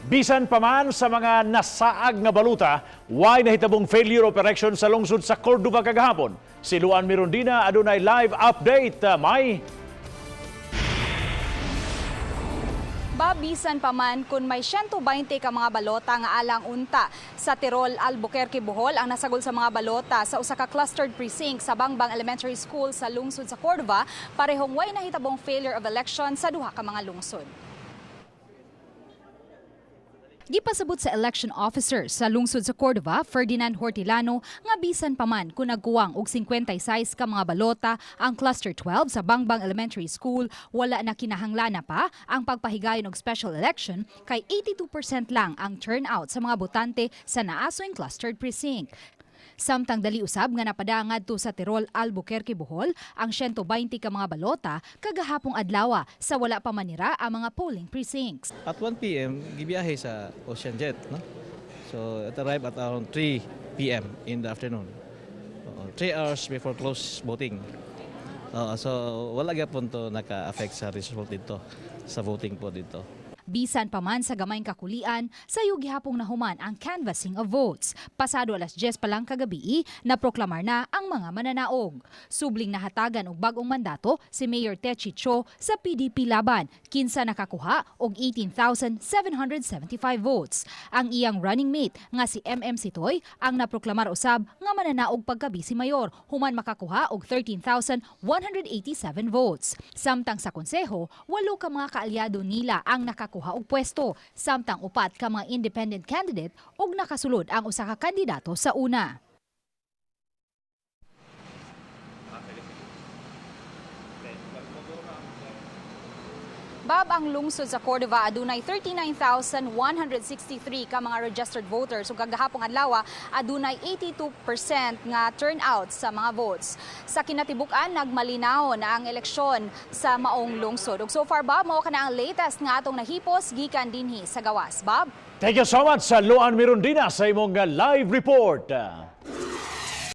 Bisan pa man sa mga nasaag nga baluta, way nahitabong failure of election sa lungsod sa Cordova kagahapon. Si Luan Mirondina adunay live update. May Babisan pa man kung may 120 ka mga balota nga alang unta sa Tirol, Albuquerque, Bohol ang nasagol sa mga balota sa usa ka clustered precinct sa Bangbang Elementary School sa lungsod sa Cordova, parehong way nahitabong failure of election sa duha ka mga lungsod. Gipasabot sa election officer sa lungsod sa Cordova, Ferdinand Hortilano, nga bisan pa man kung nagkuwang og 56 ka mga balota ang Cluster 12 sa Bangbang Elementary School, wala na kinahanglana pa ang pagpahigayon og special election kay 82% lang ang turnout sa mga botante sa naasoing clustered precinct. Samtang dali usab nga napadangad to sa Tirol, Albuquerque, Bohol ang 120 ka mga balota kagahapong adlaw sa wala pa manira ang mga polling precincts. At 1 p.m., gibiyahe sa Ocean Jet, no? So, it arrived at around 3 p.m. in the afternoon. Oo, 3 hours before close voting. Oo, so, wala gyapon to naka-affect sa result dito, sa voting po dito. Bisan pa man sa gamayng kakulian, sayo gihapong nahuman ang canvassing of votes. Pasado alas 10 pa lang kagabi, naproklamar na ang mga mananaog. Subling nahatagan og bag-ong mandato si Mayor Techi Cho sa PDP Laban, kinsa nakakuha og 18,775 votes. Ang iyang running mate nga si MM Sitoy ang naproklamar usab nga mananaog pagka-vice mayor, human makakuha og 13,187 votes. Samtang sa konseho, walo ka mga kaalyado nila ang nakakuha og pwesto, samtang upat ka mga independent candidate ug nakasulod ang usa ka kandidato sa una. Bab, ang lungsod sa Cordova adunay 39,163 ka mga registered voters ug kagahapong adlaw adunay 82% nga turnout sa mga votes. Sa kinatibuk-an, nagmalinaw na ang eleksyon sa maong lungsod. Ug so far, Bob, mao kana ang latest nga atong nahipos gikan dinhi sa gawas. Bob? Thank you so much sa Luan Mirondina sa imong live report.